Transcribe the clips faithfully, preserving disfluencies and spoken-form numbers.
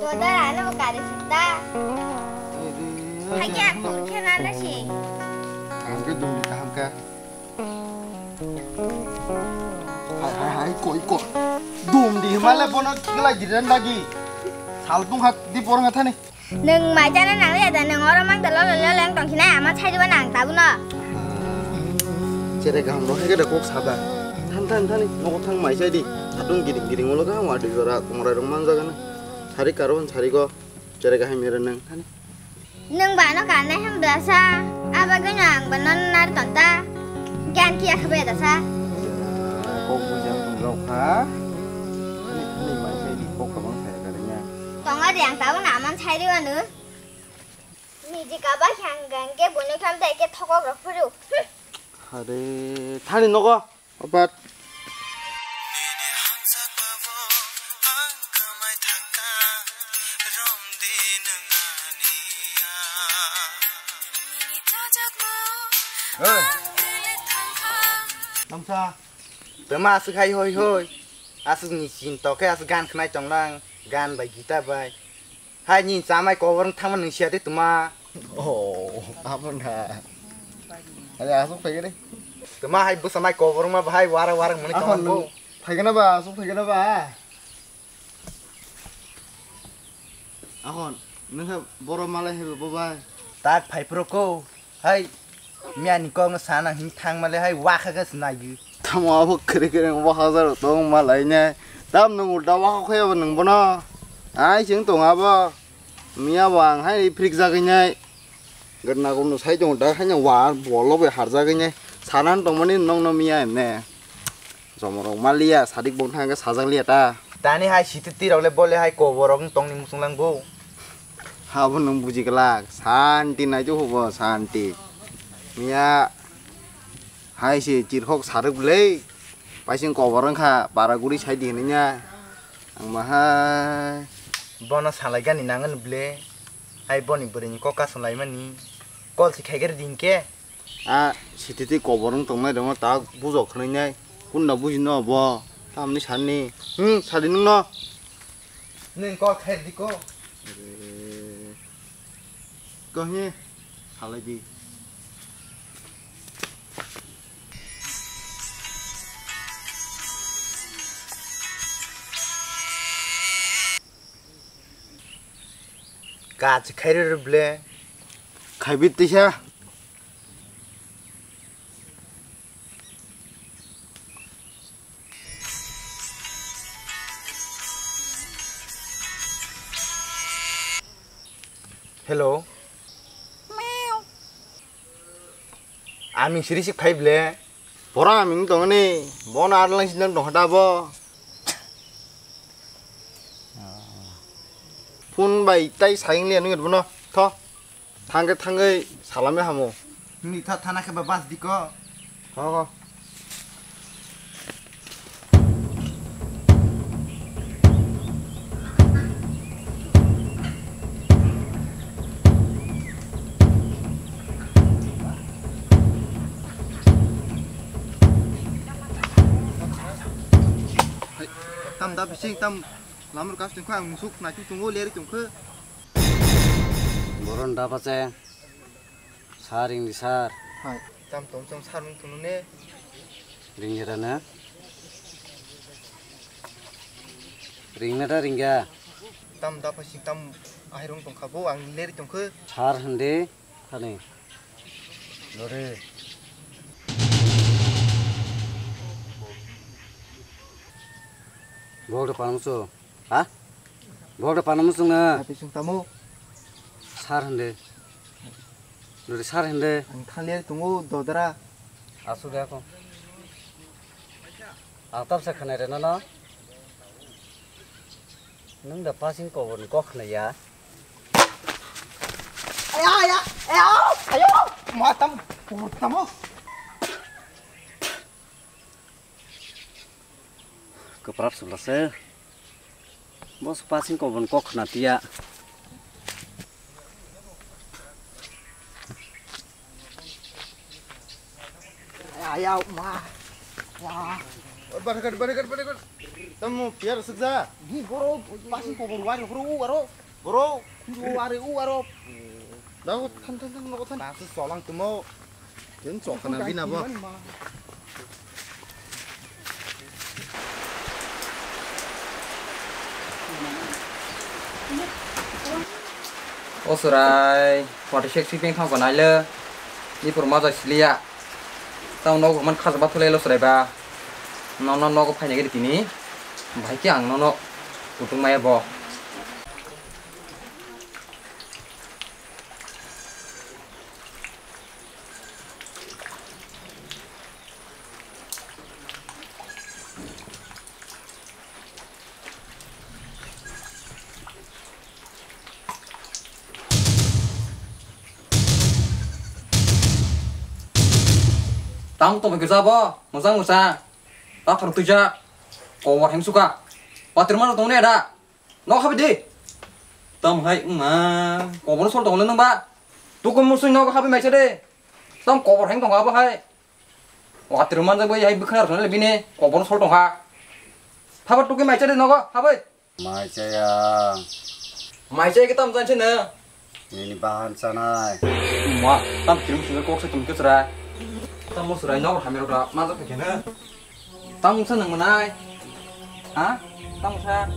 Bodar ano kari sita. Hai kya kung kya nana si. Ang ke dum di kaham ka. Hai hai hai koi koi. Dum di himale bono kila giren dagi. Saltung hat di porong athani. Nwng mai chana nang liya da, nwng oro mang da lolo lolo ang tong sinai ama chai diba nang tabuno. Chere gaham rok hai khe da kok sada. Than than thani nogo thang mai chai di. Satung giring giring ulo gaham adu jora kongrai rok man jaga na. Sari karo sari go chere gaham ere nwng thani. Nwng ba no kanai ham da sa. Aba gano ang ba non nar tonta. Gan kiya khabe da sa. Kok bujang tong rok kha. Thani thani mai chai di kok kabang saya kare nya. Tonga de ang tabuk na aman chai riwanu. Niji kaba hyang gang ke buni kam dai ke thokok rok phuru. Hare thani nogo opat. Hey. Namsa. Tama asuk hai hoi hoi. Asuk ni chin to khe asuk gan khnai tong lang. Gan bai gita bai. Hai ni chamai kobor thangma nung siya de tuma. Oh, abo na. Hai asuk phai gede. Tuma hai busa mai kobor ma bahai wara wara muni tong ko. Phai gana ba, asuk phai gana ba. Ahon, nungha boro malai hebo bo bai. Tak phai pro ko. Hai, miya ni kok no sana hin thang male hai wakha ga snai gi. Tamo abo kere kere bo hazar tong malai ne. Tam nung ulta wakha khoya bo nung bono. Ai sing tong abo. Miya wang hai frik jagwi nai. Gana gunu sai tong ta hai wa bolo be har jagwi nai. Sanan tong mani nong no miya ne. Jomorok maliya, sadik bong thangkhe sajak liya ta. Tani hai siti tirok le bole hai koborok wng tongni muchung lang bo. Habo nwng buji glak, santi naitu hubo santi. Miya hai se chirkhok saruk le, paising kobor wngkha, para guri sai di hinwi nya. Ang ma hai. Bono salai gani nangan ble, hai boni bwrwi ni kok kaso lai mani. Kol si khai gari din khe. A sititi kobor wng tongnai rokno tak bujok khwnai nai. Kunna bujino bo? Tamni sani. Hmm, sadi nwngno. Nwng kok khair di ko. Ko hi? Salai di. Kachi khairi rw ble. Khaibi tisa. Hello. Ami siri si phai ble. Pora aming tongni, bono arlang sinang tong hada bo. Phone bai tai saying le nung bono, tho. Thangke thangke salame hamo. Ni tha thana ke ba bas diko. Tho ko. Tam da bising tam lamur kas tungkha ang musuk naitu tungo leri tungkha. Boron da pache. Sar ringdi sar. Hai, tam tong chong sar mung tunu ne. Ringya da na? Ringna da ringya? Tam da phai sing tam ahirung tong kha bo ang leri tong khe. Sar hindi khani. Lori. Bok de panam so. Ha? Bok de panam so na. Tapi sing tamu. Sar hindi. Dori sar hindi. Ang thanglia tongo dodra. Asuk de ako. Ang tamsa khanai reno no. Nung da pasing kobor ni kok khnai ya. Aya aya aya ayo. Ma tam por tamo. Kwprap sula se. Bo se pasing kobor ni kok khna tiya. Aya ma. Ya. Barakat barakat barakat. Tamo piyar sukja. Ni boro pasi kobor wari horo u aro. Boro. U wari u aro. Dago than than than nogo than. Tang su solang tumo. Yen chokana bina bo. O chwrai, forty six sipeng thangkha naile, ni phuru ma jai siliya. Tamo nogo man khajaba thulai lo chwrai ba. Nono nogo phaina gini tini. Bahai khe ang nono kutung maya bo. Tang tong kisa bo, mosang mosa. Pathor tuja, kobor heng suka. Patir mano tong ne da. Nok habi di. Tam hai ma, kobor sol tong le nang ba. Tu ko musui nok habi mai se de. Tam kobor heng tong abo hai. Watir man jabo hai bikhanar thon le bini kobor sol tong ha. Thaba tuki mai se de nogo habi. Mai chaya. Mai chaya ke tam jan se na. Nini bahan sanai. Ma, tam kirim singa kok se tum ke sura. Tam mo sura nok hamir da man jabo ke na. Tamo sa nang manai? Ha? Tamo sa?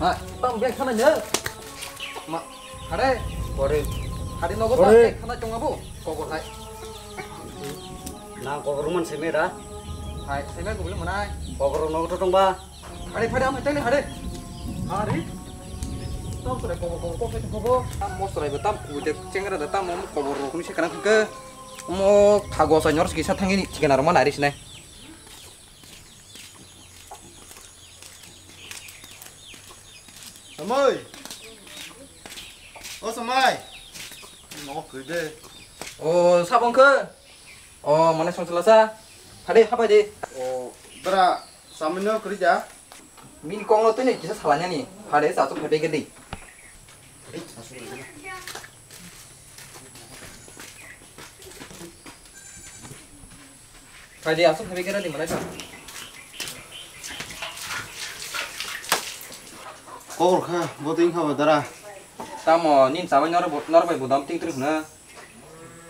Ha? Tamo bag sana nya? Ma, hare? Kore. Hare nogo ta bag sana chong abo? Kobor hai. Nang kobor man seme da? Hai, seme ko bole manai. Kobor nogo to tong ba? Hare, phai da, phai da, hare. Hare. Tamo sore kobor, kobor, kobor, kobor. Tamo sore ba, tam kude chengra da, tamo kobor rok ni se kana ke. Omo thago sa nyor kisa thangini thikana rok ma nari sinai. Samai. O Samai. Nogo kwrwi de. O sabong khe. O mane songchla sa. Phade hapai de. O bra samino kwrwi da. Bini kok no tini kisa salanya ni. Phade sa chuk phade gedi. Phai di, aswk phai khe ready manai kha. Kok rw kha, bo twi wngkha bo dara. Tamo nini chabai norok bo, norok bai bo dam twi twi hwna.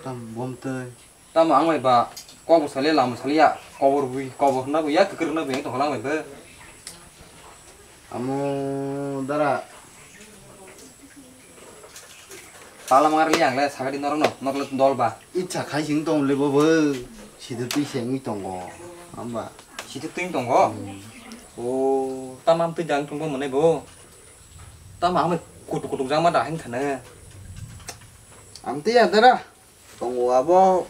Tam bom twi. Tamo ang bai ba kok bo salia, lama salia, kobor bui, kobor hwna bui ya, kwkrwk hwna bui, ang tongkha lang bai bo. Amo dara. Pala mangar le ang le sagadi norok no, nok le dol ba. Icha khai sing tong le bo bo. Sida twi se wngwi tongo. Amba. Sida twi tongo? Hmm. O, tamam twi dang tong bo mane bo. Tamam kutuk kutuk jang ma da hing thana. Am twi ya dara. Tongo abo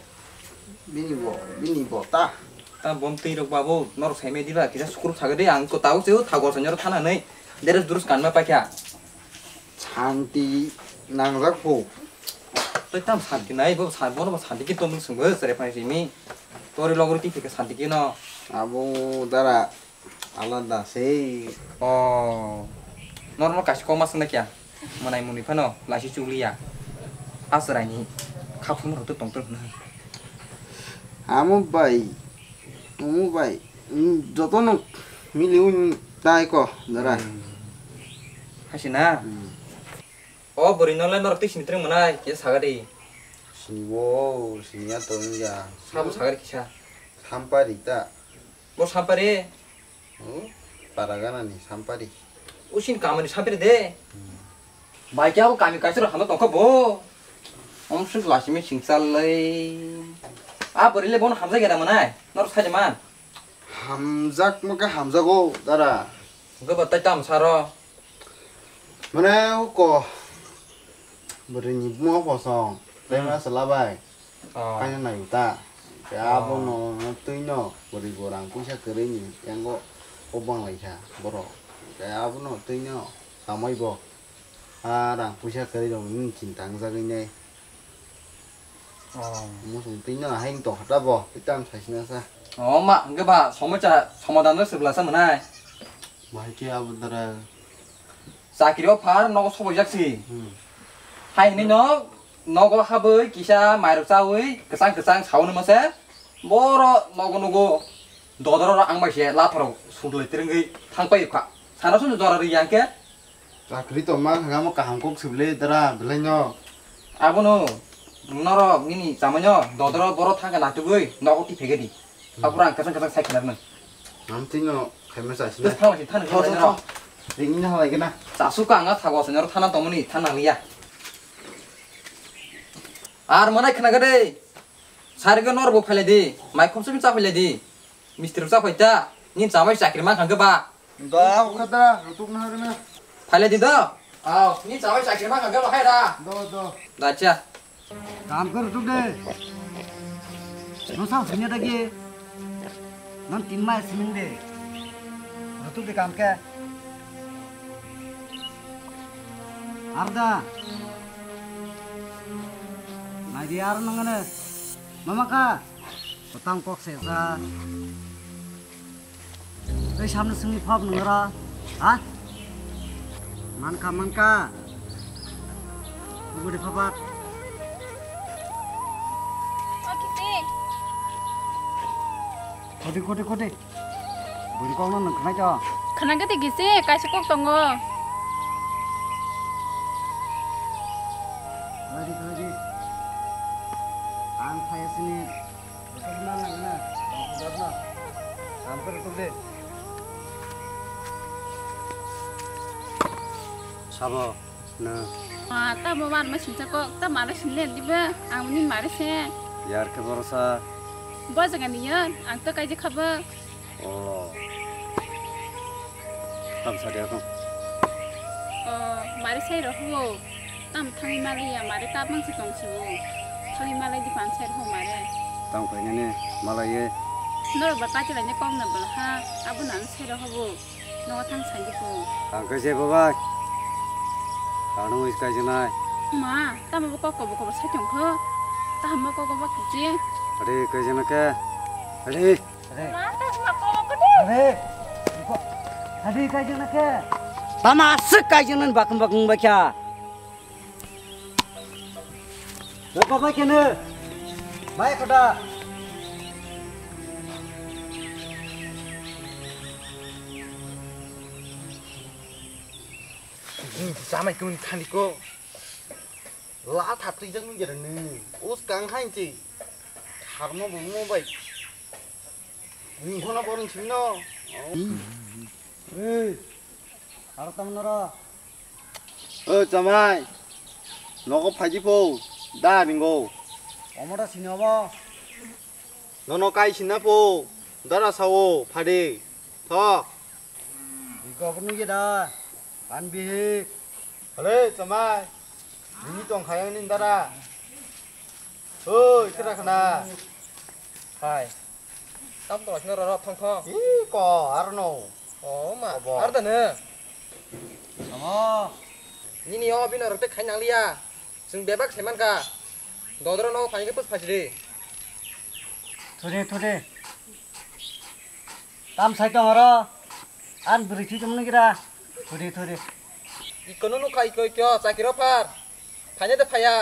bini bo, bini bo ta. Ta bom twi rok babo norok saimai diba kisa sukruk thago de ang ko tau se thago sanyo thana nei. Deres durus kanma paikha. Santi nangjak pho. Tei tam santi nai bo san bono bo santi ki tom sung bo sere phai simi. Tori logor ki thike santi ki no. Abo dara. Alada se. O, normal kaisa kokma swngna kya? Mwnai mwnwi phano laisi chuliya. A chwraini khaphang rwtwi tongtwk hwnwi. Amo bai, omo bai, mm, jotono miliwi tai ko dara. Hmm. Haisina? Hmm. O bwrwino le norok twi sini twrwng mwnai, kisa sagadi. Sinibo, siniya to wngya. Sabo sagadi kisa. Sampari ta. Bo sampari? O, para gana ni sampari. Usini kamani sampari de. Hmm. Bai khe abo kami kaisa rok hamjak tongkha bo. Om suk lasimi singchalai. A bwrwi le bono hamjak ya da mwnai. Norok sai man. Hamjak ma khe hamjago dara. Gobo tai tam saro. Mane uko bwrwini buma kosong tei ma chwla bai kaina nai ta. Tei abono twi no bwrwi bo rang puisa kwrwi ni yango kok bang lai kha borok. Tei abono twi no kamai bo a rang puisa kwrwi rok ni chinta wng jagwi nai. Muchung twi no hai wng tong kha ta bo tei tam sai sina sa. O ma hwnkhe ba somosa somadan no swrwla sa mwnai. Bahai khe abo dara. Chakri o phar nogo soboijak si. Hmm. Hai hinwi no nogo habwi kisa mairok chawi kwchang kwchang sawi nw mase. Boro nogo nugo. Dodoro ang bai se lathorok suglai twrwngwi thang paio kha. Sana sunu jora ri yang khe. Chakri to ma kha mo kaham kok sible dara belai no. Abono norok nini chamai no dodoro boro thang khe natugwi nogo ti phege di. Apura ang kwchang kwchang sai khna rwnang. Nam tino khaima chasi na. Thang si thang Tho, tho, tho. Ring ina halai kena. Chasu ka anga thago se noro thana tongmani thana liya. Ar manai khna gade. Sarigo nor bo phailai di. Mai khomsum cha phailai di. Mistri cha phaita. Ni chamai chakri ma khang ba. Da, o khata, rutuk na harina. Phailai di do. Aw, ni chamai chakri ma khang ba hai da. Do, do. Da cha. Kam kar rutuk de. No sa sini da ge. Nan tin mai sining de. Rutuk de kam ke. Arda. Nai di ar nang ne. Mama ka. Potang kok sesa. Ei samno singni phap nungra. Ha? Manka, manka. Budi phapat. Koti, koti, koti. Buri kok no nung khnai to. Khna gede gisi, kaisa kok tongo. Khadi, khadi. Ang phai sini. Bosok na nang na. Tong khudar na. Kam kar tu de. Sabo. Na. Ma, tamo wan ma sincha kok, ta mare sinle diba, ang ni mare se. Yar khe borosa. Bo jaga ni yan, ang to kaije khaba. Oh. Tam sa dia kong. Oh, mare sai ro ho. Tam thangwi malai ya, mare ta bang si tong si bo. Thangwi malai di pan sai ro mare. Tam kai ne malai ye. Nor ba ka chilai ne kok na bla ha, abo nan sai ro ho bo. Nogo thang sai di ko. Ang khe jebo bai. Ano is kai jenai. Ma, tamo bo kok kobo kobo sai tong kho. Taham bo kok kobo kiji. Ade kai jena ke. Ade. Ma, ta ma kobo ko de. Ade. Ade kai jena ke. Tama asik kai jena bakung bakung bakya. Bapa bai kene. Bai kota. Chamai kun khani ko. La that twi jang ngi ni. Us kang hai ti. Harmo bu mo bai. Ni khona borin chimno. Ei. Aro tamo noro. O chamai. Nogo phaidi po. Da ringo. Omo da sini obo. Nono kai sinna po. Dara sao phadi. Tho. Iko kunu ye da. Pan bihik. Hale chamai. Bini tong khayang ni dara. Oi, kira khana. Hai. Tam to sino ro thong thong. Iko arno. Oh ma. Abo. Ar da ne. Amo. Nini o bino rok te khai nang liya. Chwng bebak sai man ka. Dodro no phai ke pus phai di. Thudi, thudi. Tam sai tong oro. An bwrwi thwi tongmani gira. Thudi, thudi. Iko no nukha iko iko chakiro phar. Phai ne de phaya.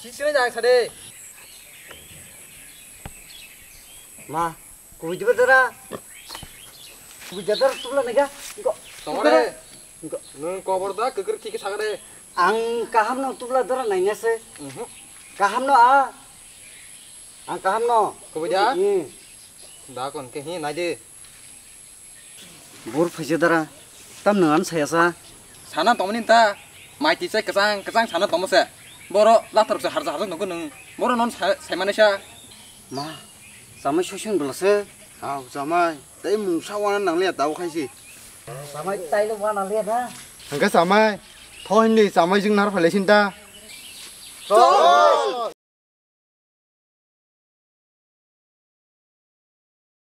Si sini jang sa de. Ma, kubui diba dara. Kubui jadar tubla nega. Iko. Tongore. Iko. Nung kobor da kekir thik saga de. Ang kaham no tubla dara nainase. Mhm. Kaham no a. Ang kaham no. Kubui da? Hmm. Da kon ke hi nai de. Bor phaisa dara. Tam nang an saya sa. Sana tongmani ta. Mai ti chai kachang kachang sana tongmo se. Boro lathar se harja harja nungko nung. Boro non sa-, sai mani sa. Ma. Samai sosing bela se. Au samai. Tei mungsa wana nang le tau khai si. Samai tai le wana le da. Hangke samai. Tho hindi samai jing nar phale sinta. Tho.